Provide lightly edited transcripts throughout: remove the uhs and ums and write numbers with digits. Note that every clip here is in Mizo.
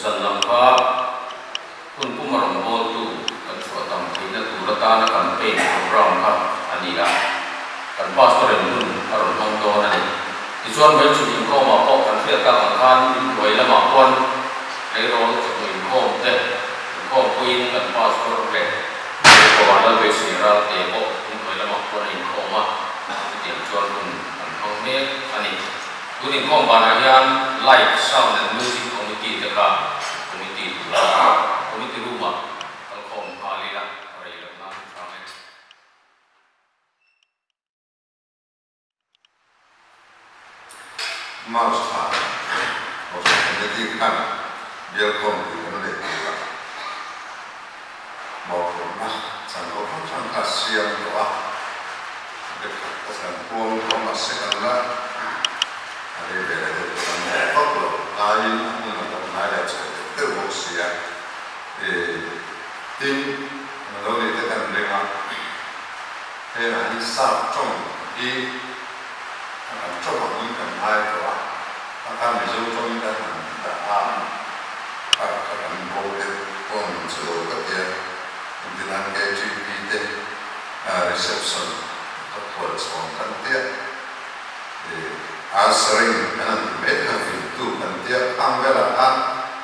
Zan lam kha hun puma rawngbawltu kan chhuah tam theihna tur atana campaign programme kha a ni a, kan pastor in hun a rawn hmang dawn a ni. Tichuan hmeichhun inkhawmah pawh kan hriat tak ang khan inhnuai lamah pawn tleirawl chawhnu inkhawm te inkhawmpuiin kan pastor leh Jehovah Lalbeisei Ralte pawh inhnuai lamah pawn a inkhawm a, chutiang chuan hun an hmang mek a ni. Tun inkhawm banah hian Light, Sound and Music Committee te kha Committee tura Committee room-ah kalkhawm nghal ila rei loh nan hrang e. March thla Kohhran Committee khan bialkhawmpui kan neih turah mawhphurhna chanvo hrang hrang kha a siam tawh a, vekhat ka chan puang tawh mahse kan la a rei ve leh deuh tawh kan hmu vak lo laiin a hmun a lo hnai leh chho deuh deuh bawk si a, tin an lo nih te kan ring a. Hengah hian sap tawng hi a kan tawng angin kan ngai tawh a, a kha Mizo tawngin kan han dah a, a kha kan bo deuh pawn chu lo ka tia, engtinan KTP te reception ka khual chhawn kan tia, ih answering kan han ti mai kha viltu kan tia, khang velah khan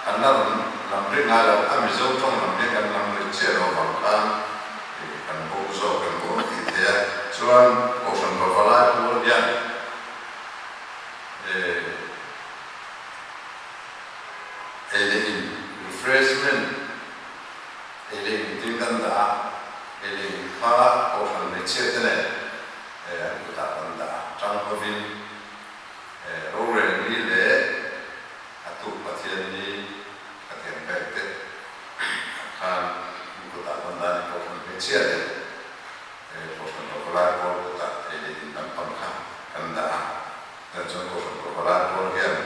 kan la rawn lam ri ngai lo, a Mizo tawng lam hian kan lam ri chiah lo vang khan. Kan bo zawk kan bo tih theih a, chuan Kohhran Pavalai pawl hian ei leh in refreshment ei leh in tin kan dah a, ei leh in kha Kohhran hmeichhia te nen an kutah kan dah a, tang hovin rorel ni leh a tuk Pathian ni Khatiang pek te khan an kutah kan dah ni Kohhran hmeichhia leh Kohhran Pavalai pawl kutah ei leh in lampang kha kan dah a, chuan chuan Kohhran Pavalai pawl hian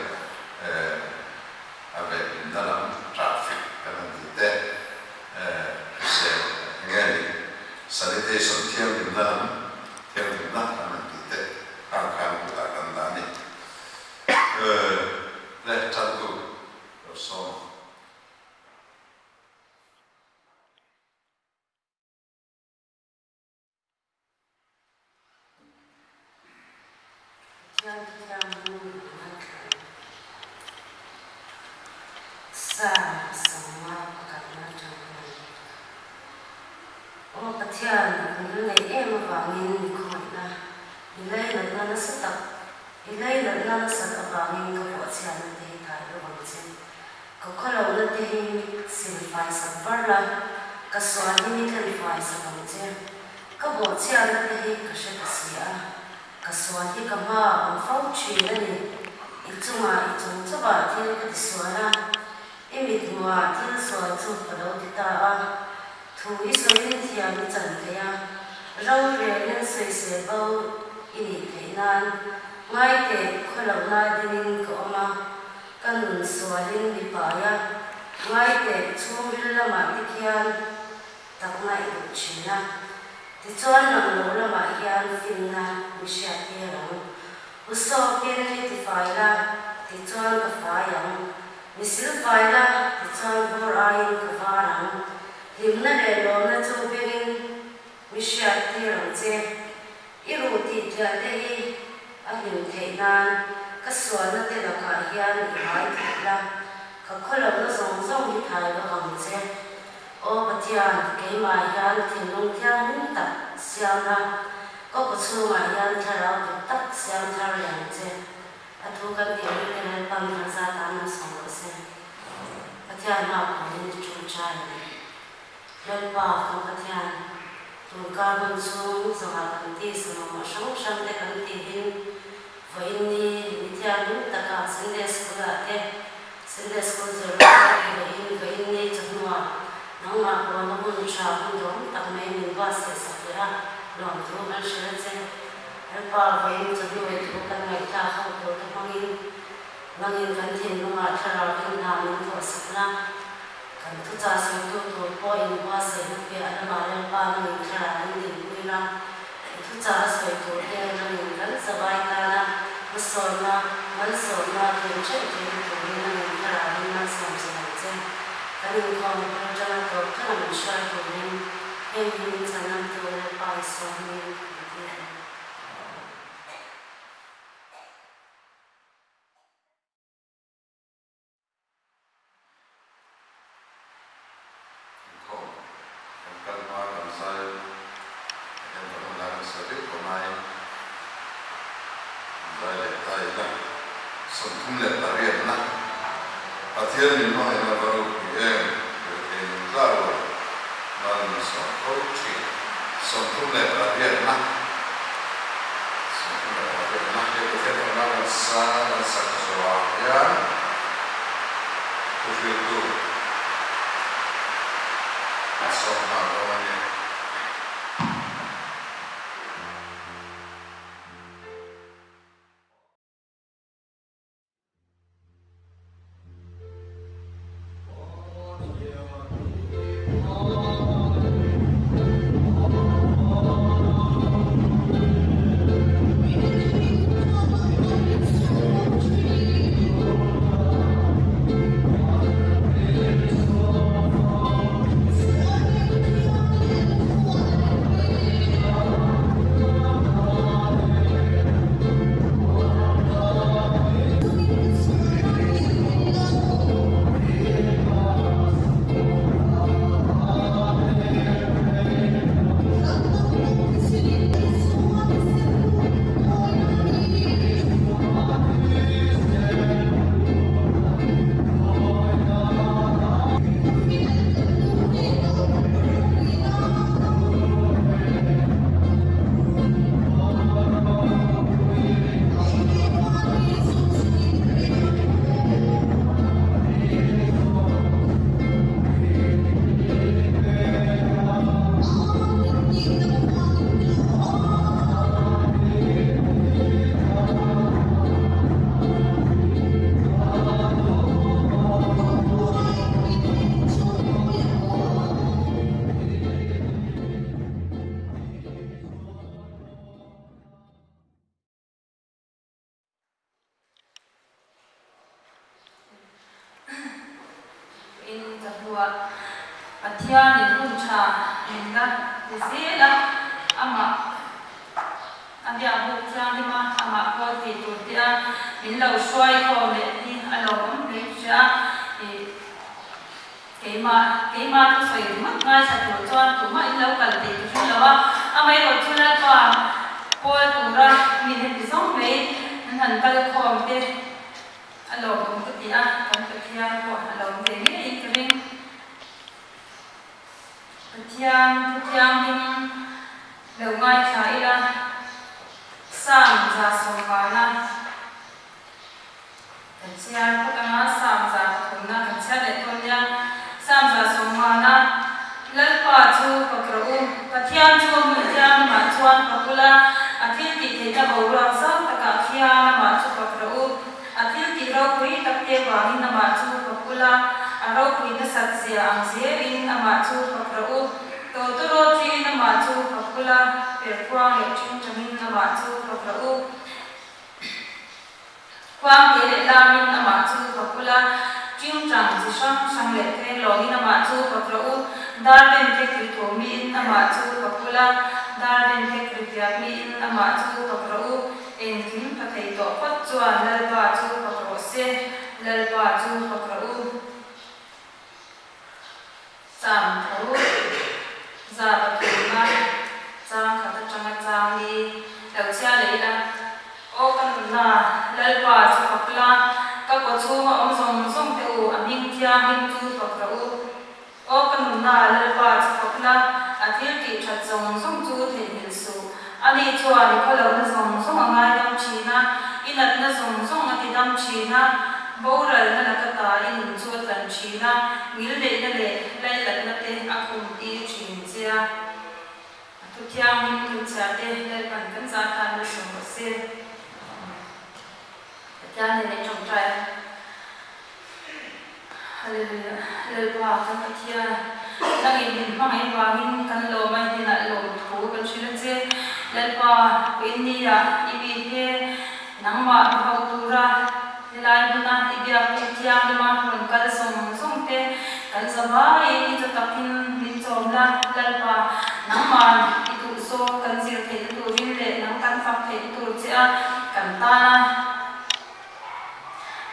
a venhimna lam traffic kan han tih te hrisel enge ni sanitation thianghlimna lam thianghlimna kan han tih te khang khan kutah kan dah a ni. Le tantu Lo sawm. Pathian Thianghlim a ngaithla ang. Psalm 50 pakhatna atang hian, Aw Pathian, min neih em avangin mi khawngaihna, i leilatna nasa tak I leilatna nasat avangin ka pawhchhiatna te hi thai deuh ang che. Ka khawlohna te hi mi sil fai sak var la, ka sual hi mi tlen fai sak ang che. Ka bawhchhiatna te hi ka hre ta si a, ka sual hi ka hma a awm fo thin a ni. I chungah i chung chauhah thil ka ti sual a, i mithmuhah thil sual chu ka lo ti ta a. Thu i sawiin thiam i chan thei a, rorelin sawisel bo i nih theih nan ngaite khawlohna dingin ka awm a, ka nun sualin mi pai a, ngaite chhungril lamah te khian takna i duh thin a, tichuan lang lo lamah hian finna mi hriat tir ang. U sawkin mi tifai la, tichuan ka fai ang. Mi silfai la, tichuan vur aiin ka var ang. Hlimna leh lawmna chu bengin mi hriat tir ang che. I ruh tih tliah te hi a hlim theih nan ka sualna te lakah hian i hmai thut la, ka khawlohna zawng zawng hi thai bawk ang che. Aw Pathian, keimah hian thinlung thianghlim tak siam la, ka kawchhungah hian thlarau dik tak siam thar leh ang che. A thu kan tih ring te Lalpan kan zat ah an sawm rawh se. Pathian hma pawhin i ṭul ṭai ang. Lalpa kan Pathian, tun kar hmun chhung zawngah kan ti samamawh hrang hrang te kan tihin vawiin ni mi thianghlim taka Sunday School ah te Sunday School zirlai te ti lehin vawiin ni chawhnuah nangmah pawna hun ṭha hun dawm tak mai min buatsaih sak leh a lawmthu kan hrilh a che. Lalpa vawiin chawhnu i thu kan ngaihthlak ho tur te hmangin nangin kan thinlungah thlarau in hna min thawhsak na, kan thuchah sawitu tur pawh in buatsaihna piah lamah Lalpa nangin thlarau in dinpui la, i thuchah a sawi tur te nangin kan zavai tana hmasawnna, malsawmna thlen theuh theihna turin nangin thlarau in malsawm zel ang che. Kan inkhawm bul atanga tawp thleng a min hruai turin heng hi min chhanamtu Lalpa Isua hmingin kan ti a ni. Inkhawm kan kal hma kan zai a hian kan hun lai hmasa viau tawh nain kan zai leh ta ila 38 na Pathian min hmangaihna va ropui em rethei nun tla rual mal min sawm fo thin 38 na 38 na he Pathian fakna kan sa kan sak zawhah hian thuhriltu a sawm nghal dawn a ni. In ka hnuah Pathianin hun tha min la ti zel a, amah a biak buk thianghlim a, amah pawl tih tur te a min lo hruai khawm leh hi a lawmawm hle hria a, ih keimah keimah thusawi ringawt ngaithla tur chuan tumah in lo kal tih ka hre lo a, amaherawhchu Lalpa pawl tura mi heti zawng mai an han kal khawm te A lawmawm ka ti a, kan Pathian pawh a lawm ve ngeiin ka ring. Pathian thu thianghlim lo ngaithla ila, Psalm 150 kan chhiar phawt anga, Psalm 103 kan chhiar leh dawn nia. Psalm 150 Lalpa chu fak rawh u, Pathian chu hmun thianghlimah chuan fak ula, a thil tih theihna boruak zau takah khian amah chu fak rawh u. A thil tih ropui tak te vangin amah chu fak ula, a ropui nasat zia ang zelin amah chu fak rawh u. Tawtawrawtin amah chu fak ula, perkhuang leh ṭingṭangin amah chu fak rawh u. Khuangte leh lamin amah chu fak ula, ṭingṭang chi hrang hrang leh phenglawngin amah chu fak rawh u. Dar bentek ri tho miin amah chu fak ula, dar bentek ri piak miin amah chu fak rawh u. Engkim ka thei tawh phawt chuan Lalpa chu fak rawh se, Lalpa chu fak rawh u. Sam tho 103 na chang khat atanga chang ni lo chhia leh ila. Aw ka nunna, Lalpa chu fak la, ka kaw chhunga awm zawng zawng te u, a hming thianghlim chu fak rawh u. Aw ka nunna, Lalpa chu fak la, a thil tih that zawng zawng chu theihnghilh suh. Ani chuan i khawlohna zawng zawng a ngaidam thin a, i natna zawng zawng a tidam thin a, boralna laka ta i nun chu a tlan thin a, ngilneihna leh lailatna te a khum tir thin che a. A thu thianghlim kan chhiar te Lalpan kan zah tan la sawm rawh se. Pathian nen i tawngtai a. Hallelujah Lalpa kan Pathian nangin min hmangaih vangin kan lawm a hnenah lawmthu kan hrilh a che. Lalpa Puinnia i mi te nangmah hmu ho tura helai hmuna i biak puk thianglima rawn kal zawng zawng te. Kan zavaiin i chaw takin min chawm la, Lalpa, nangman i duh zawng kan zir theihna turin leh nang kan fak theihna tur che a kan tana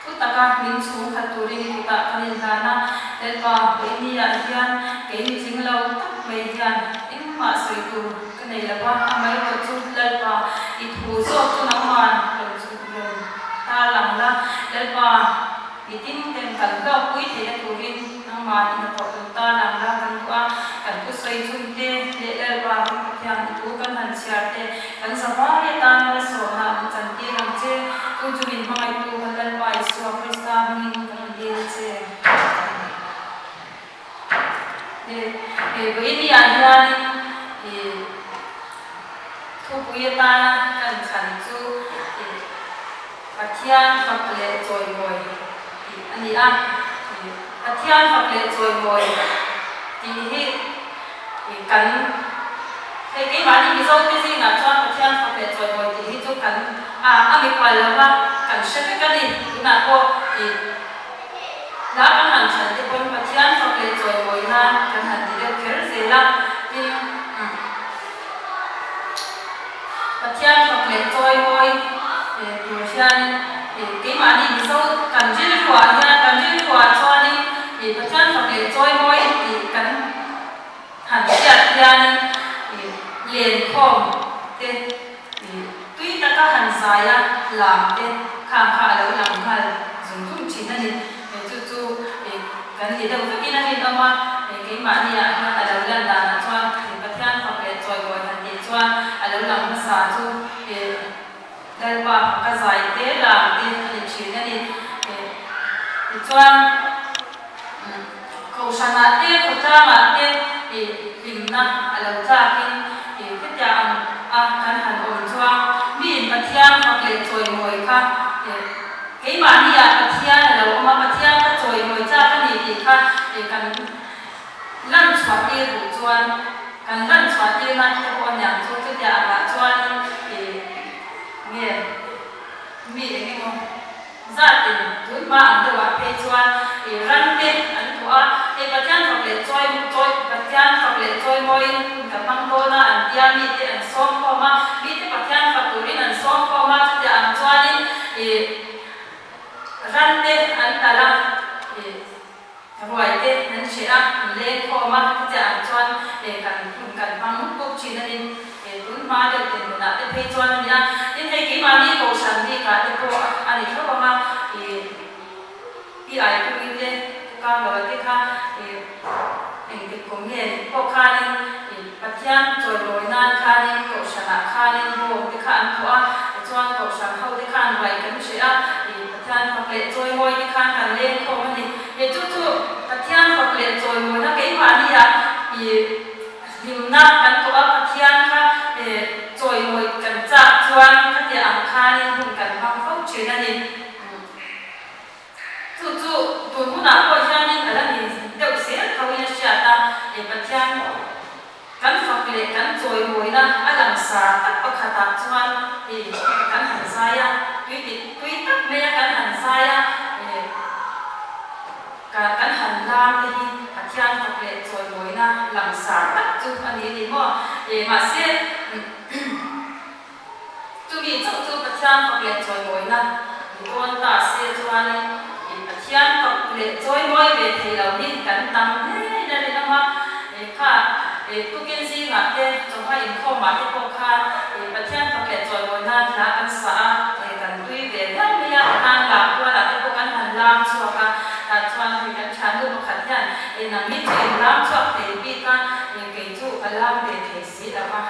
thu taka min chhung khat turin i kutah kan inhlan a. Lalpa, vawinia hian kei mi tling lo tak mai hian engmah sawi tur ka nei lo va, amaherawh chu Lalpa, i thu zawk chu nangman rawn rawn tarlang la, Lalpa, Mi tin ten kan hlawkpui theihna turin nangmah in a tawh lo ta lang la kan duh a, kan thusawi chhun te leh Lalpa kan Pathian i thu kan han chhiar te kan zavai atan malsawmna an chantir ang che, chu chu min hmangaihtu kan Lalpa Isua Krista hmingin kan rawn dil a che. He vawinia hianin i thupui atana kan thlan chu i Pathian fak leh chawimawi tih a ni a. Pathian fak leh chawimawi tih hi kan hei keimahni Mizote zingah chuan Pathian fak leh chawimawi tih hi chu kan a mikhual lova kan hre vek a ni. Tunah pawh i Hla kan han chhan te pawn Pathian fak leh chawimawi nan kan han ti deuh kher zel a, tin Pathian fak leh chawimawi tur hianin keimahni Mizo kan rilruah hian kan rilruah chuanin Pathian fak leh chawimawi tih kan han hriat hianin lenkhawm te tui taka han zai a lam te khang kha a lo lang nghal zung zung thin a ni. Chu chu kan ni deuh vekin a rinawm a, keimahni ah hian a lo lan danah chuan Pathian fak leh chawimawi han tih chuan a lo lang hmasa chu Lalpa faka zai te lam te a ni thin a ni. Tichuan. Kohhranah te, khawtlangah te hlimna a lo tlakin hetiang ang a kan han awm chuang miin Pathian fak leh chawimawi kha keimahni ah Pathian a lo awm a, Pathian kha chawimawi tlak a ni tih kha kan lan chhuah tir duh chuan kan lan chhuah tir nan te pawh aniang chu chutiang angah chuanin nge mi engemaw Zatin tun hma ang deuhah phei chuan i ran te an thuah a, hei Pathian fak leh chawi chawi Pathian fak leh chawimawiin hun ka hmang dawn a an tia mite an sawm khawm a, mite Pathian fak turin an sawm khawm a, chutiang ang chuanin i ran te an talh a, i ruai te an hreh a, an leng khawm a, chutiang ang chuan kan hun kan hmang mup mup thin a ni. Tun hma deuh dinhmunah te phei chuan a nia, tin hei keimahni kohhran bikah te pawh a ni tho ang a, ih pi ai kungin te pu kang lo te kha ih engtik kum nge pawh khanin ih Pathian chawimawi nan khanin kohhranah khanin bawm te kha an thawh a, tichuan kohhran ho te khan ruai kan hreh a, ih Pathian fak leh chawimawi te khan kan leng khawm a ni. He chu chu Pathian fak leh chawimawina keimahni ah ih Hlimna kan tawh a, Pathian kha chawimawi kan chak chuan khatiah ang khanin hun kan hmang fo thin a ni. Chu chu tun hunah pawh hianin a la ni deuh zel thoin a hriat a, Pathian kan fak leh kan chawimawina a langsar tak pakhatah chuan kan han zai a, tui dik tui tak maia kan han zai a, Ka kan han lam te hi Pathian fak leh chawimawina langsar tak chu a ni a ni maw? E mahse chumi chauh chu Pathian fak leh chawimawina ni dawn ta se chuanin e Pathian fak leh chawimawi ve thei lo hi kan tam hle in a rinawm a, e kha e tukin zingah te chawhma inkhawmah te pawh khan e Pathian fak leh chawimawina hla kan sa a, e kan tui ve viau mai a, tikhan lam kualah te pawh kan han lam chhuak a, tah chuan hei kan thiannu pakhat hian e nang hi chu in lam chhuak thei bik a, e kei chu ka lam ve thei si lo a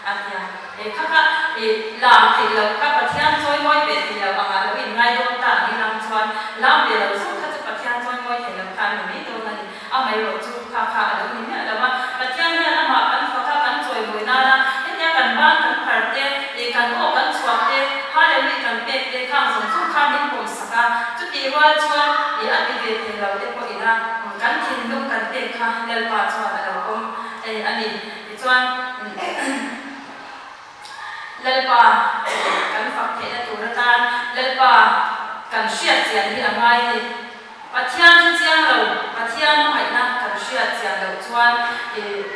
a ti a, e kha kha e lam theih loh kha Pathian chawimawi ve thei lo angah lo in ngai dawn ta ang i lam chuan lam ve lo zawk kha chu Pathian chawimawi thei lo kha an ni mai dawn a ni. Amaherawh chu kha kha a lo ni miah lo a, Pathian hian amah kan fak a, kan chawimawi nana hetia kan ban kan phar te, ih kan aw kan chhuah te, Hallelujah kan pek te khang zawng zawng kha min pawm sak a, chutih rual chuan ih a ti ve thei lo te pawh ina kan thinlung kan pek kha Lalpa chuan a lo awm a ni. Tichuan Lalpa kan fak theihna tur atan Lalpa kan hriat chian hi a ngai a ni. Pathian hre chiang lo, Pathian hmangaihna. chuan ih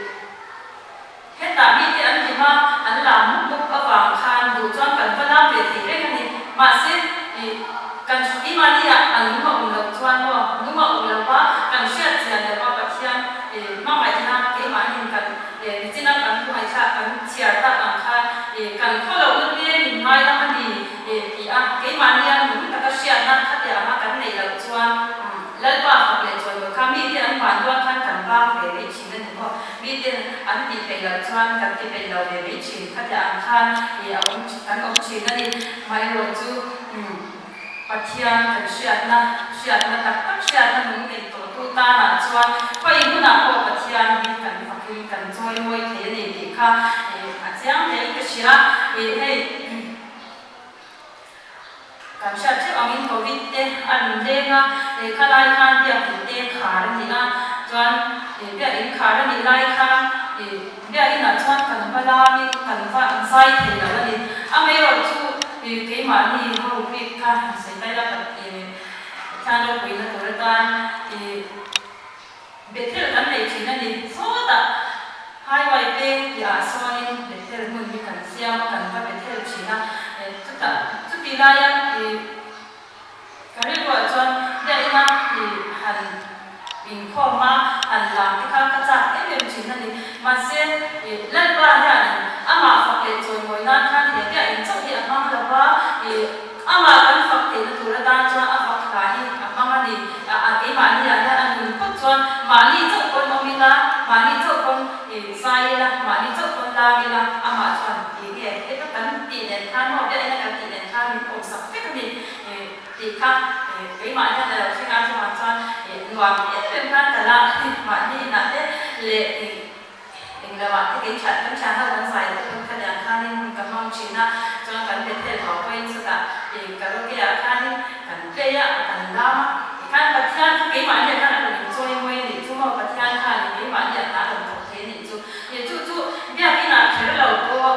hetah mite an hlim a, an lam mup mup avang khan duh chuan kan va lam ve thei reng a ni. Mahse ih kan keimahni-ah an lung a awm loh chuan maw lung a awm lo va, kan hriat chian lo va Pathian ih hmangaihna keimahniin kan ih nichina kan thu ngaihthlak kan chhiar tak ang khan ih kan khaw lohna te min ngaidam a ni ih ti a, keimahnia lung taka hriatna khatiang anga kan neih loh chuan Lalpa fak leh chawi mawi kha mite an van rual khan kan vang ve mai thin a ni maw? Mite an tih peih loh chuan kan ti peih lo ve mai thin khatiang ang khan ih a awm kan awm thin a ni. Amaherawh chu Pathian kan hriatna hriatna tak tak hriatna nung nei tawh tu tanah chuan khawi hunah pawh Pathian hi kan fakin kan chawi mawi thei a ni tih kha ih a chiang hle in ka hria. Ih hei. Kan hriat theuh angin Covid te a rawn leng a, lehkha lai khan biakin te khar a ni a, chuan biakin khar a nih lai khan biakinah chuan kan va lamin kan va zai thei lo a ni. Amaherawh chu keimahni ho bik kha han sawi ta ila Pathian ropuina tur atan Bethel kan nei thin a ni. Sawtah Highway peng tihah sawnin Bethel hmun hi kan siam a, kan va Bethel thin a. Chutah chuti laia ih ka rilruah chuan biakina ih han inkhawm a, han lam te kha ka chak em em thin a ni. Mahse ih Lalpa hianin amah fak leh chawimawi nan khan he biakin chauh hi a hmang lo va, ih amah kan fak theihna tur atan chuan a fak hla hi a hmang a ni. A keimahni ah hian a nun phawt chuan mahni chauh pawn awm ila, mahni chauh pawn zai ila, mahni chauh pawn lam ila, amah chuan tih nge heta kan tih nen khan maw biakina kan tih nen khan min pawmsak vek a ni tih kha keimah hian a lo thleng a, chuvang chuan nuam em em khan ka la mahni inah te leh Eng lamah te kei that kan thian ho kan zai te pawn khatiang khanin hun ka hmang thin a, chuan kan Bethel ho pawhin chutah ih karaoke ah khanin kan play a, kan lam a, tikhan Pathian kha keimahni ah khan a rawn inchawi mawi a nih chu maw, Pathian khanin keimahni ah hna a rawn thawk thei a nih chu, ih chu chu biakin ah kher lo pawh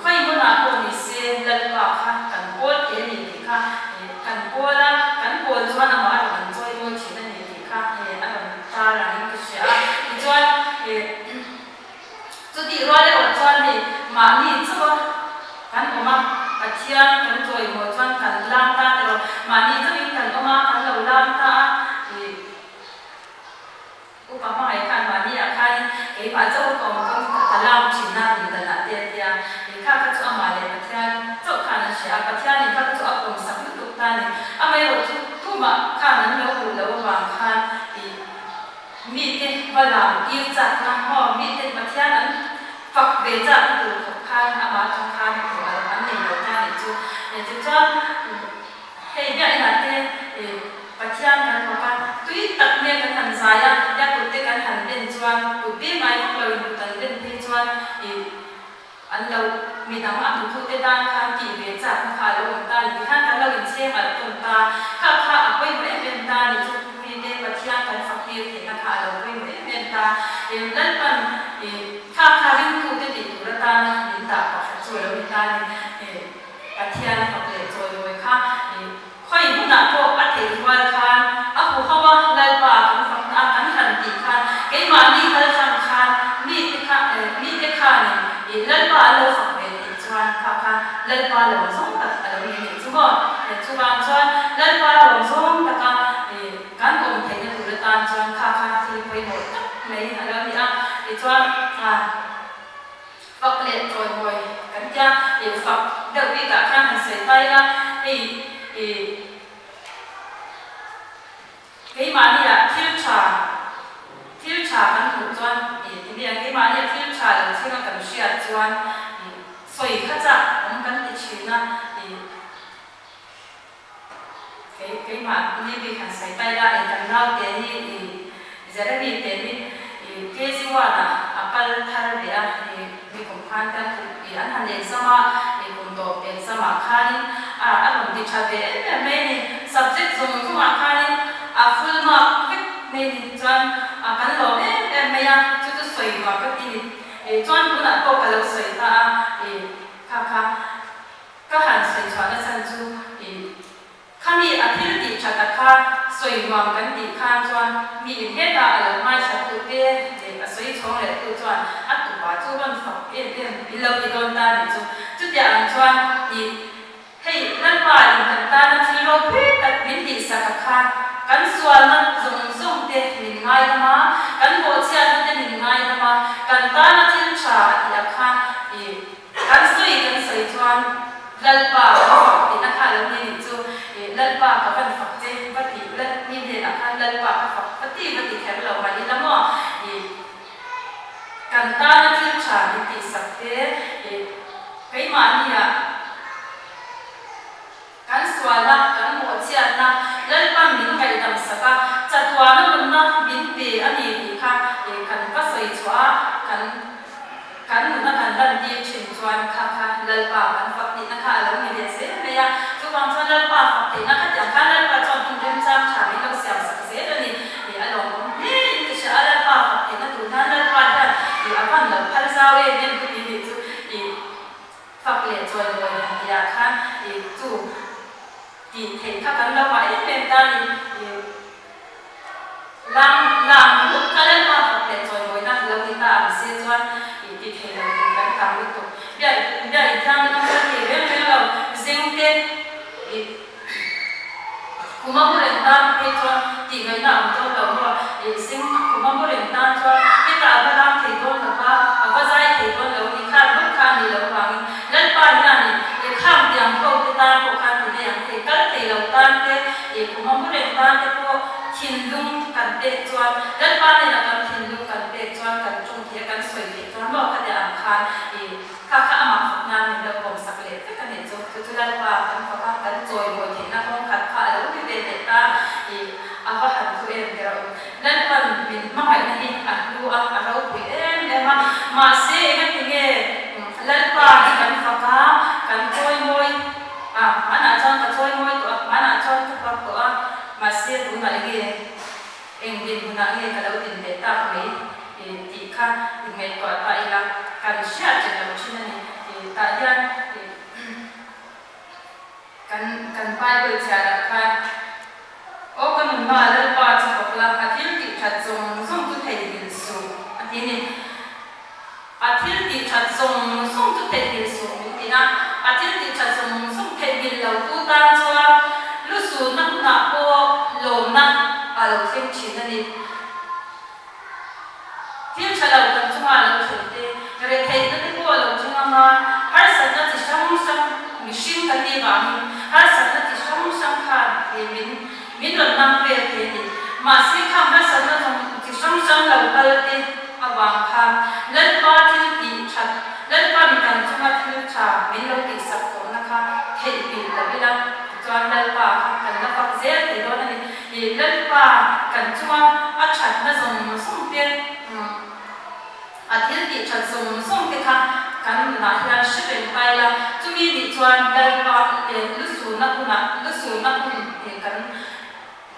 khawi hmunah pawh ni se Lalpa kha kan pawl thei a ni tih kha ih kan pawl a, kan pawl chuan amah a rawn inchawi mawi thin a ni tih kha ih a rawn Tar angin ka hria a, tichuan ih chutih rual erawh chuan hei mahni chauha kan awm a, Pathian kan chawimawi chuan kan lam ta erawh mahni chauhin kan awm a, kan lo lam ta a, ih upa hmangaih khan mahni ah khanin keimah chauha ka awm pawn ka lam thin a, pindanah te a tia, ih kha kha chu amah leh Pathian chauh khan an hria a, Pathianin kha kha chu a pawmsak lutuk ta a ni. Amaherawh chu Tumah khan an lo hmuh loh avang khan ih mite va lam tir chakna maw mite Pathian an fak ve chakna tur khawp khan amah atang khan hmuh a an nei lo ta nih chu. Tichuan hei biakinah te ih Pathian kan fak a, tui tak nen kan han zai a, nia kut te kan han ben chuan kut beng ngai vak loin kut an ben phei chuan ih An lo midang a hmutute tan khan tih ve chakna kha a lo awm ta ni tikhan kan lo inchheng alh tawn ta. Kha kha a pawimawh em em ta ni chu mite Pathian kan fak tir theihna kha a lo pawimawh em em ta. Lalpan kha kha ringtute tih tur atana min dah pakhat chu a lo ni ta ni. Pathian fak leh chawimawi kha Khawi hmunah pawh a theih rual khan a huho a, Lalpa kan fakna a kan han tih khan keimahni kal tlang khan mite kha mite khanin ih Lalpa an lo fak ve tih chuan kha kha Lalpa lawm zawng tak a lo ni nih chu maw? Chuvang chuan Lalpa lawm zawng taka ih kan awm theihna tur atan chuan kha kha thil pawimawh tak mai a lo ni a, tichuan ah. Fak leh chawimawi kan tia ih fak deuh bik ah khan han sawi ta ila hei ih keimahni ah thil tha thil tha kan hmuh chuan ih ti mai ang keimahni ah thil tha lo thleng a kan hriat chuan ih sawi kha chak awm kan ti thin a ih kei keimahni bik han sawi ta ila ih kan naute hi ih Jeremy te hi ih KG one ah a kal thar leh a, ih mi kum khan kan ih an han exam a, ih kum tawp exam ah khanin a a rawn ti tha ve em em mai a ni. Subject zawng zawng ah khanin a full mark vek mai a ni. Chuan a kan lawm em em mai a, chu chu sawi nuam ka ti ni. Ih chuan tunah pawh ka lo sawi ta a, ih kha kha ka han sawi chhuah nachhan chu ih Khami a thil tih that a kha sawi nuam kan tih khan chuan mi in hetah a lo ngaithla tu te leh a sawi chhawng leh tu chuan a tupa chu rawn fak em em in lo ti dawn ta nih chu. Chutiang ang chuan i hei Lalpa in kan tana thil ropui tak min tihsak a kha kan sualna zawng zawng te min ngaidam a, kan bawhchhiatna te min ngaidam a, kan tana thil tha a tih a kha i Kan sawi kan sawi chuan Lalpa ka fak tihna kha lo ni nih chu i Lalpa ka van fak che va ti la mi hnenah khan Lalpa ka fak va ti va ti kher lo mah ila maw i kan tana thil tha min tihsak te i keimahnia Kan sualna, kan mawhchhiatna Lalpan min ngaihdam sak a, chatuana nunna min pe a ni tih kha kan va sawi chhuah a, kan kan nuna kan lantir thin chuan kha kha Lalpa kan fak tihna kha a lo ni leh zel mai a. Chuvang chuan Lalpa fak theihna kha tiang khan Lalpa chuan hun remchang tha min lo siam sak zel a ni tih a lawmawm hle in ka hria a, Lalpa fak theihna tur hian Lalpa hian ih a van lo phal zau em em ka ti nih chu ih. Fak leh chawimawi han tih ah khan i chu tih theih kha kan lo ngah em em ta ni. I lam lam lut kha Lalpa fak leh chawimawina lo ni ta ang se chuan i ti thei lo tur kan tam lutuk. Biak biak inthianghlim ang kha thei reng reng lo zeng te i Kuma mu reng tan phei chuan tih ngaihna a awm dawn lo maw? Ih zing kuma mu reng tan chuan hetah a va lam thei dawn lo va, a va zai thei dawn lo ni khan rawt kha a nih loh avangin Lalpa hianin ih khang tiang ho te tan pawh khan ti mai ang hei kal thei lo tan te ih kuma mu reng tan te pawh thinlung kan pek chuan Lalpa hnenah kan thinlung kan pek chuan kan tawng thei a kan sawi theih chuan maw khatiang ang khan ih Kha kha amah fak nan min lo pawmsak leh vek a nih chu. Chu chu Lalpa kan fak a, kan chawimawi theihna kawng khat kha a lo ni ve leh ta i a va han thu em ber a awm. Lalpan min hmangaihna hi a hlu a, a ropui em em a. Mahse engati nge Lalpa hi kan fak a, kan chawimawi a, hmanah chuan ka chawimawi tawh a, hmanah chuan ka fak tawh a, mahse tunah enge Eng dinhmunah nge ka lo din leh tak mai tih kha inngaihtuah ta ila, kan hriat reng lo thin a ni. Tah hian kan kan Bible chhiarah khan, Aw ka nunna Lalpa chu fak la, a thil tih that zawng zawng chu theihnghilh suh a ti a ni. A thil tih that zawng zawng chu theihnghilh suh min ti a, a thil tih that zawng zawng theihnghilh lo tu tan chuan lusunna hunah pawh lawmna a lo thleng thin a ni. Thil tha lo kan chunga lo thlen te, retheihna te pawh a lo thleng ang a, harsatna chi hrang hrang mihring kan nih vangin harsatna chi hrang hrang khan he min min rawn nam vel thei a ni. Mahse khang harsatna zawng chi hrang hrang lo kal te avang khan Lalpa thil tih that, Lalpa'n kan chunga thil tha min lo tihsak tawhna kha theihnghilh lo ila, tichuan Lalpa kha kan la fak zel thei dawn a ni. Ih Lalpa kan chunga a thatna zawng zawng te, a thil tih that zawng zawng te kha kan nunah hian hre reng ta ila, chumi nih chuan Lalpa lusunna hunah lusunna hun kan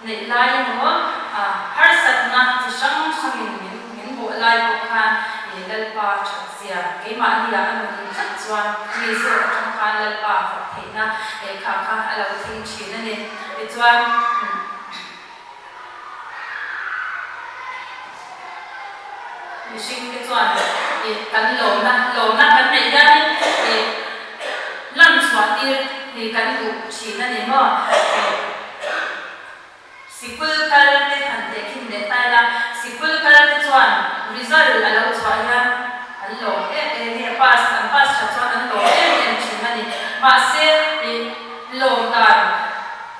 Neih lai emaw harsatna chi hrang hrangin min min bawh lai pawh khan ih Lalpa that zia keimahni ah a nun tlat chuan mi zawk atang khan Lalpa fak theihna lehkha kha a lo thleng thin a ni. Tichuan mihring te chuan ih kan lawmna lawmna kan neih hianin ih lan chhuah tir hi kan duh thin a ni maw? Sikul kal te han tehkhin leh ta ila, sikul kal te chuan result a lo chhuah hian an lawm em em nge pass an pass that chuan an lawm em em thin a ni. Mahse ih lawm dan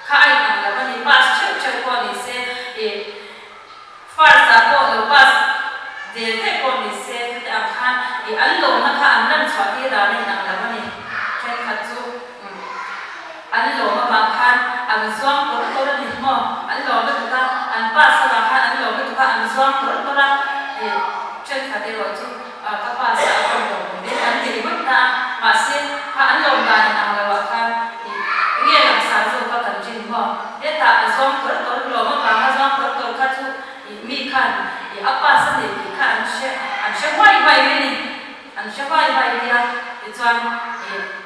kha a inang lo a ni, pass theuh theuh pawh ni se ih first ah pawh lo pass ve ve pawh ni se khati ang khan ih an lawmna kha an lan chhuah tir dan a inang lo a ni. Thenkhat chu. An lawm avang khan an zuang tawr tawr a ni maw? An lawm lutuk a, an pass avang khan an lawm lutuk a, an zuang tawr tawr a. Ih, thenkhat erawh chu ka pass a, a rawn lawm awm in an ti ringawt ta a. Mahse, kha an lawm dan in ang loh ah khan ih, enge langsar zawk a kan rin maw? Hetah a zuang tawr tawr, lawm avanga zuang tawr tawr kha chu ih mi khan ih a pass a ni tih kha an hre, an hre huai huai mai a ni. An hre huai huai mai a, tichuan ih.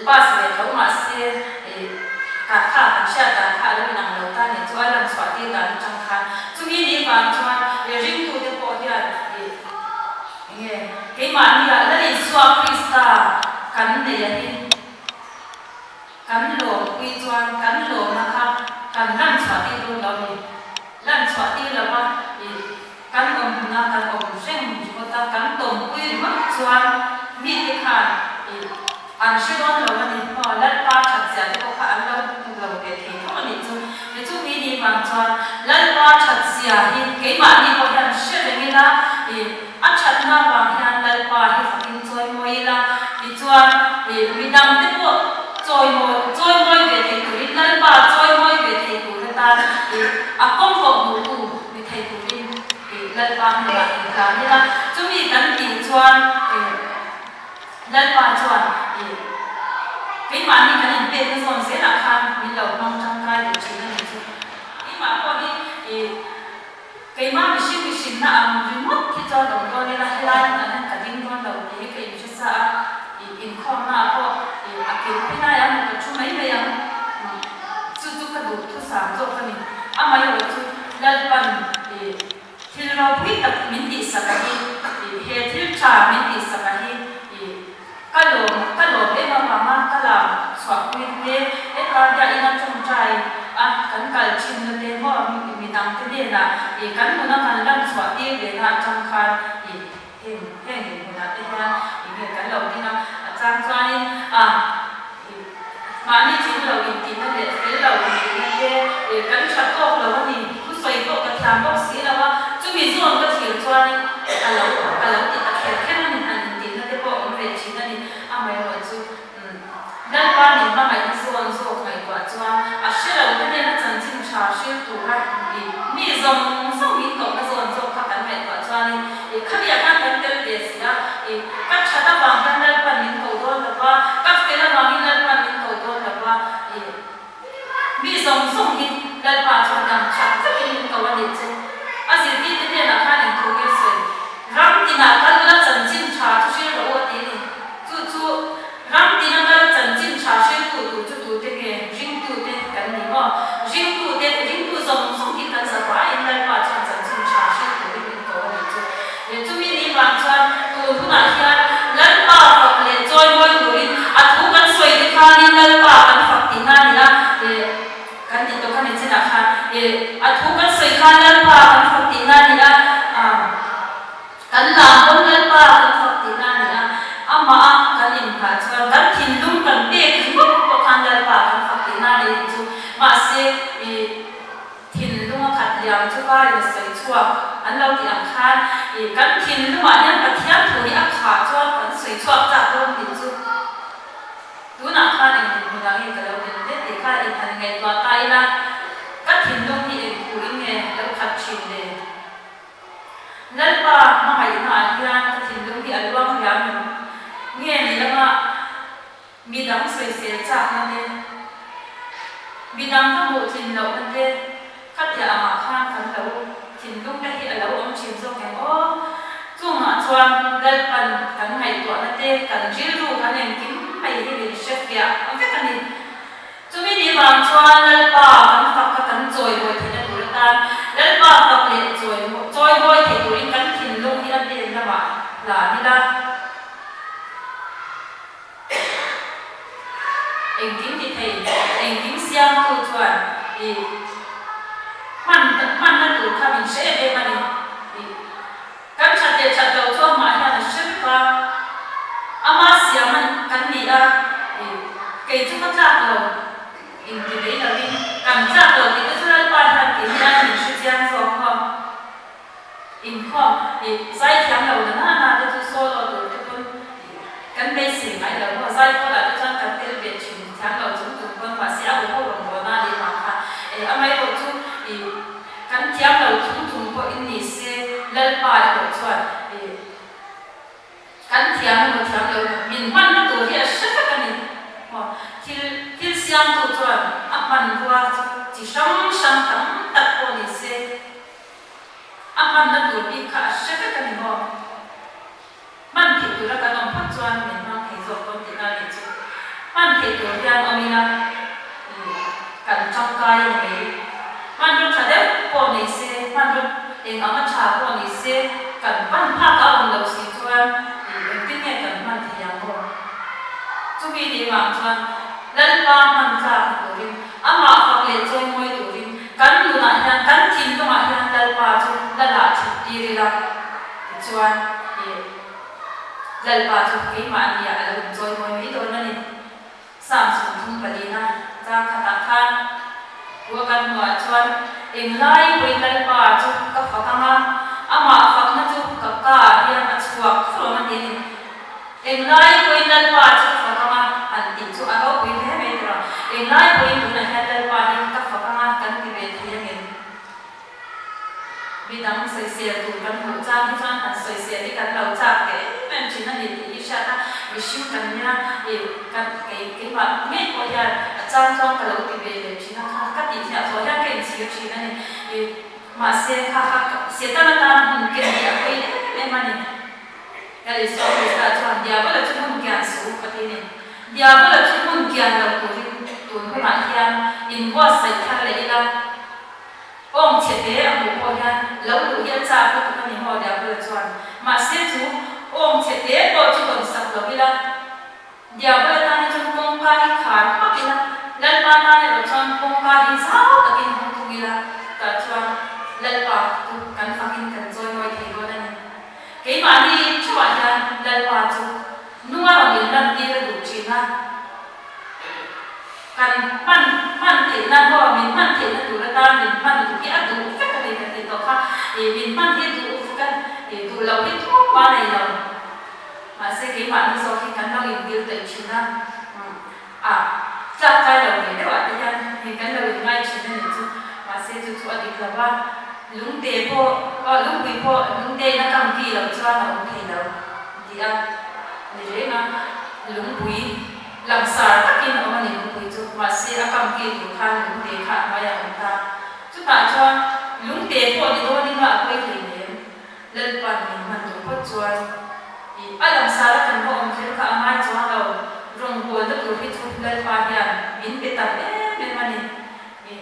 Pass ve tho mahse ih kah kha kan hriat dan kha a lo inang lo ta nih chu a lan chhuah tir dan atang khan chumi ni vang chuan ih kan neih a hi kan lawmpui chuan kan lawmna kha kan lan chhuah tir dawn lo a ni. Lan chhuah tir lova ih kan awm huna kan awm reng ringawt a, kan tawmpui ringawt chuan mite khan ih an hre dawn lo a ni. Aw Lalpa that zia te pawh kha an lo hmu lo ve thei tho a nih chu. Ni chu mi ni vang chuan Lalpa that zia hi keimahni pawh hian hre reng ila ih a thatna vang hian Lalpa hi fakin chawimawi ila tichuan ih midangte pawh chawimawi chawimawi ve thei turin Lalpa chawimawi ve thei tur atan ih a kawngkawh hmuhtu ni thei turin ih Lalpa hnenah inhlan ila chumi kan tih chuan ih Lalpa chuan ih keimahni kan inpekna zawn zelah khan min lo hmang tangkai leh thin a ni chu. Keimah pawh hi ih keimah mihring mihrinna ang ringawt hi chuan awm dawn ila helai hmunah hian ka ding dawn lo tih hi ka inhre sa a, ih inkhawmnaah pawh ih a kil pui laiah maw ka thu mai mai ang chu chu ka duh thusam zawk a ni. Amaherawhchu chu Lalpan ih Thil ropui tak min tihsak a hi, ih he thil tha min tihsak a hi, ih ka lawm ka lawm em avanga ka lam chhuahpui te, heta biakina tawngtai a kan kal thin na te maw midang te hnenah ih kan nuna kan lam chhuah tir ve na atang khan ih heng heng inhmunah te hian ih nge kan lo ding a, a chang chuanin a ih mahni thil lo intihna leh fel lo intihna te ih kan tha tawk lo a ni. Thusawi pawh ka thiam bawk si lo a, chumi zawn ka thlir chuanin ka lo ka lo ti ta kher kher a ni, han intihna te pawh awm ve thin a ni. Amaherawhchu umm Lalpa min hmangaihna zawn zawk ngaihtuah chuan a hre lo te hnena chanchin tha hril tura ih mi zawng zawng min kohna zawn zawk kha kan ngaihtuah chuanin ih khamiah khan kan tel ve si a, ih ka that avang hian Lalpan min ko dawn lo va, ka fel avangin Lalpan min ko dawn lo va, ih. Mi zawng zawng hi Lalpa chuan dang khat vekin min ko a nih chu. A zirtirte hnenah khan engthu nge sawi? Ram tinah kal ula chanchin tha chu hril rawh u a ti a ni. Chu chu ram tina kal chanchin tha hriltu tur chu tute nge? Ringtute kan ni maw? Ringtute, ringtu zawng zawng hi kan zavaiin Lalpa chuan chanchin tha hril turin min ko a nih chu. Chumi ni vang chuan tun hunah hian Lalpa fak leh chawimawi turin a thu kan sawi te khanin Lalpa kan fak tihna a ni a, eh kan ti tawh kha ni chinah khan eh a thu kan sawi khan Lalpa kan fak tihna a ni a, ah kan lam pawn Lalpa kan fak tihna a ni a, amah a kan inhah chuan kan thinlung kan pek ringawt pawh khan Lalpa kan fak tihna a ni tih chu mahse eh. Thinlung a khat liam chu karin a sawi chhuak an lo tih ang khan ih kan thinlungah hian Pathian thu hi a khah chuan kan sawi chhuak chak dawn tih chu tunah khan eng dinhmun ah nge ka lo din hle tih kha in han ngaihtuah ta ila ka thinlung hi eng thu in nge lo khat thin le? Lalpa hmangaihna ah hian ka thinlung hi a luang riam em nge ni lama Midang sawisel chakna te, midang ka hmuh thin lohna te, khatia angah khan kan lo thinlung te hi a lo awm thin zawk em aw. Chungah chuan Lalpan kan ngaihtuahna te, kan rilru kan engkim mai hi min hre fiah vek a ni. Chumi ni vang chuan Lalpa kan fak kha kan chawimawi theihna tur atan Lalpa fak leh chawimawi thei turin kan thinlung hi a hnen lamah hlan ila. Engkim ti thei, engkim siamtu chuan i hman hmanna tur kha min hre em em a ni. I kan that leh that loh chu amah hian a hre vek a, ama siam a kan ni a, i kei chu ka tlak lo inti mai lovin kan tlak lo tih te chu Lalpa hian kei hian min hre chiang zawk maw. Inkhawm ih zaithiam lo na na na te chu solo tur te pawn ih kan beisei ngai lo maw, zaipawl ah te chuan kan tel ve thin thiam lo chung chung pawn mahse a huho rawn bawl na leh vang kha eh amaherawh chu ih kan thiam lo chung chung pawh in ni se Lalpa erawh chuan ih Kan thiam emaw thiam lo emaw min hmanna tur hi a hre vek a ni. Aw, thil thil siamtu chuan a hmanrua chu chi hrang hrang tam tak pawh ni se, a hmanna tur bik kha a hre vek a ni maw? Hman theih tura kan awm phawt chuan min hmang thei zawk dawn tihna a nih chu. Hman theih tur hian awm ila kan tangkai a ni mai. Hmanraw tha deuh pawh ni se, hmanraw eng anga tha pawh ni se, kan pan phak a awm loh si chuan engtin nge kan hman thei ang aw? Chumi nih vang chuan Lalpa hman tlak ni turin, amah fak leh chawimawi turin kan nunah hian, kan thinlungah hian Lalpa chu Lalah thut tir ila. Tichuan, ih, Lalpa chu keimahniah a lo inchawimawi mai dawn a ni. Psalm 34 na chang khatah khan thu a kan hmuhah chuan, Englai pawhin Lalpa chu ka fak ang a, amah fakna chu ka kaah hian a chhuak fur ang a ti a ni. Englai pawhin Lalpa chu ka fak ang a, han tih chu a ropui hle mai tur a. Englai pawhin tunah hian Lalpa hi ka fak ang a kan ti ve thei angem? Midang sawisel tur kan hmuh chang hi chuan han sawisel hi kan lo chak teh em em thin a ni tih hi hriat a, mihring kan nia ih kan kei keimah ngei pawh hian a chang chuan ka lo ti ve leh thin a kha ka tih hniah zawh hian ka inchhir thin a ni ih mahse kha kha Satan atana hmun ken hi a pawi em em a ni. Lal Isua Krista chuan Diabola chu hmun kian suh u ka ti a ni. Diabola chu hmun kian lo turin tun hunah hian inbuatsaih thar leh ila. Awng chhe te a hmuh pawh hian lo luh hi a chak lutuk a ni maw Diabola chuan. Mahse chu awng chhe te pawh chu rawn sak lo ila, Diabola tan hi chuan kawngka hi khar hmak ila, Lalpa tan erawh chuan kawngka hi zau takin hawng thung ila, tah chuan Lalpa chu kan fakin kan chawimawi thei dawn a ni. Keimahni theuhah hian Lalpa chu nunga rawn inlantir a duh thin a. Kan hman hman theihna maw min hman theihna tur atan min hman duh hi a duh vek a ni ka tih tawh kha ih min hman hi duh vek a ih duh loh hi thum a nei lo mahse keimahni zawk hi kan lo inbil taih thin a ah tlak kai lo ve deuh ah te hian hei kan lo inngai thin a nih chu mahse chu chu a dik lo va lungte pawh aw lungpui pawh lungte in a kam ki loh chuan a awm thei lo tih a ni reng a lungpui. Langsar takin a awm a ni lungpui chu, mahse a kam ki tur khan lungte kha a hnuaiah a awm ta. Chutah chuan lungte pawh ni dawnin a a pawi hlei nem. Lalpan min hman duh phawt chuan i a langsar a kan va awm kher kha a ngai chuang lo, rawngbawlna tur hi chu Lalpa hian min pe tam em em a ni. I.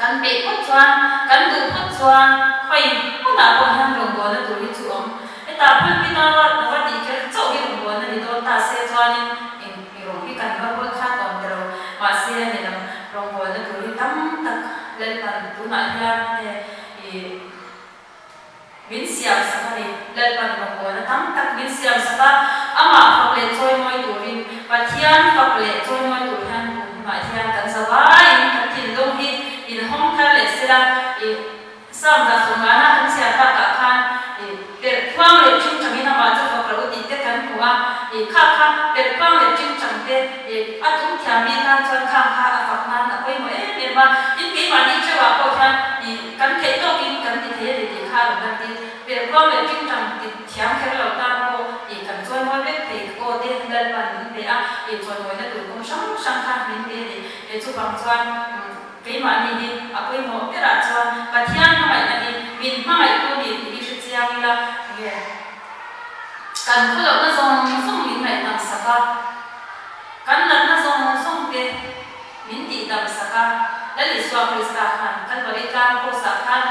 Kan peih phawt chuan, kan duh phawt chuan khawi hmunah pawh hian rawngbawlna tur hi chu awm. Hetah pulpit a va tih kher chauh hi rawngbawlna ni dawn ta se chuanin eng rawng hi kan va rual khat awm ta lo. Mahse a ni lo, rawngbawlna tur hi tam tak Lalpan tunah hian he ih. Min siam sak a ni. Lalpan rawngbawlna tam tak min siam sak a, amah fak leh chawimawi turin, Pathian fak leh chawimawi tur hian kum hunah hian kan zavaiin kan thinlung hi inhawng thar leh sela, ih Psalm 150 kan chhiar takah khan ih perh khuang leh tingtangin amah chu fak rawh u tih te kan hmu a, ih kha kha perh khuang leh tingtang te ih a tum thiam mi tan chuan khang kha a fak nan a pawimawh em em a, tin keimahni theuhah pawh hian ih. Kan theih tawkin kan ti thei a ni tih kha a rawn lan tir. Perhkuang leh tingtang ti thiam kher lo tan pawh ih kan chawimawi vek thei aw te Lalpan min pe a, ih chawimawina tur kawng hrang hrang kha min pe a ni. He chuvang chuan keimahni hi a pawimawh berah chuan Pathian hmangaihna hi min hmangaihtu ni tih hi hre chiang ila nge kan khulohna zawng zawng min ngaihdam sak a, kan natna zawng zawng te Min tih dam sak a, Lal Isua Krista khan Kalvari tlang Kraws-ah khan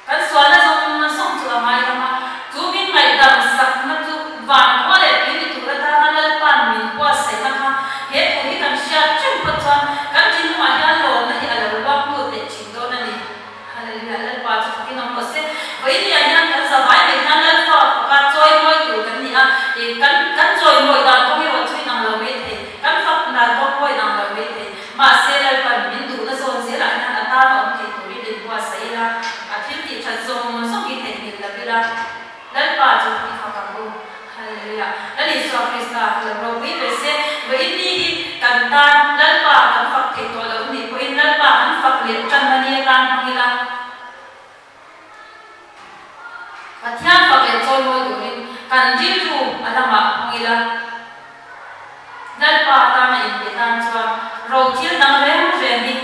kan sualna zawng zawng chu a ngaidam a, chu min ngaihdam sakna chu van khua leh tui ni tur atana Lalpa'n min buatsaihna kha he thu hi kan hriat reng phawt chuan kan thinlungah hian lawmna hi a lo luak lut leh thin dawn a ni. Hallelujah, Lalpa chu fakin awm rawh se. Vawinia hian kan zavai mai hian Lalpa faka chawimawi tur kan ni a, ih kan kan chawimawi dan kawng erawh chu inang lo mai thei, kan fak dan kawng pawh inang lo mai thei. Mahse Lalpan min duhna zawn zelah hian a tan a awm thei turin inbuatsaih ila, a thil tih that zawng zawng hi theihnghilh lo ila, Lalpa chu i fak ang u. Hallelujah. Lal Isua Krista hi lo ropui ber se. Vawiin ni hi kan tan Lalpa kan fak theih tawh loh nih pawhin Lalpa kan fak leh tanna ni atan hmang ila. Pathian fak leh chawimawi turin kan rilru a lamah hmang ila. Lalpa tana inpe tan chuan ro thil dang reng reng hi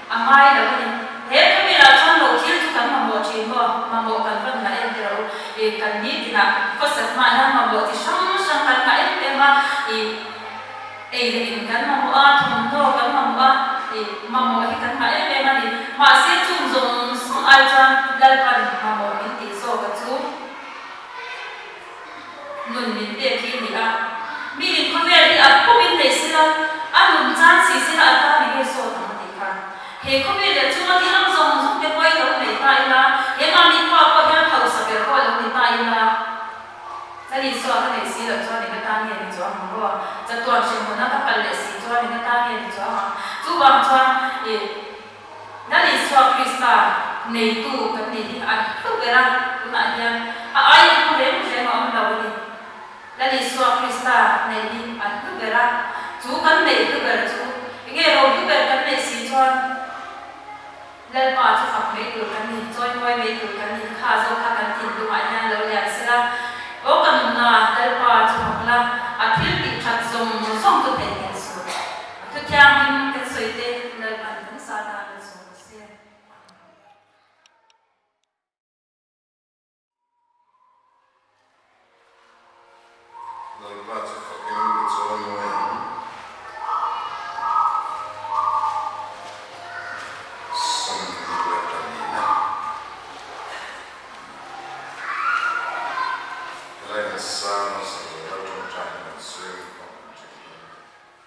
a ngai lo a ni. He khawvelah chuan ro thil chu kan mamawh thin maw? Mamawh kan rawn ngah em tiraw? Ih, kan nitinah khawsak hmaah hian mamawh chi hrang hrang kan ngah em em a. Ih, ei leh in kan mamawh a, thawmhnaw kan mamawh a, ih, mamawh hi kan ngah em em a ni. Mahse chung zawng zawng ai chuan Lalpan mamawh min tih zawk a chu. Nun min pek hi a ni a. Mi in khawvel hi a pum in. si sela a tan enge sawt ang a tih khan. He khawvel leh chunga thil ang zawng zawng te pawh hi lo nei ta ila, he mahni khua pawh hian hausa ber pawh lo ni ta ila, Lal Isua ka neih si loh chuan eng atan nge ni chuang ang rua? Chatuan hremhmun a ka kal leh si chuan eng atan nge ni chuang ang? Chuvang chuan i Lal Isua Krista neitu kan nih hi a hlu ber a, tunah hian a aia hlu reng reng a awm lo a ni. Lal Isua Krista neih hi a hlu ber a, chu kan neih hlu ber chu enge ro hlu ber kan neih si chuan Lalpa chu fak mai tur kan ni, chawimawi mai tur kan ni, kha zawk kha kan thinlungah hian lo lian sela, aw ka nunna Lalpa chu fak la, a thil tih that zawng zawng chu theihnghilh suh. A thu thianghlim kan sawi te Lalpa'n kan sa tan a sawm rawh se. Lalpa chu fakin ka chawimawi ang. 22. Helai nasa hmasa tura tawngtaina kan sawi khawm ang thin hi.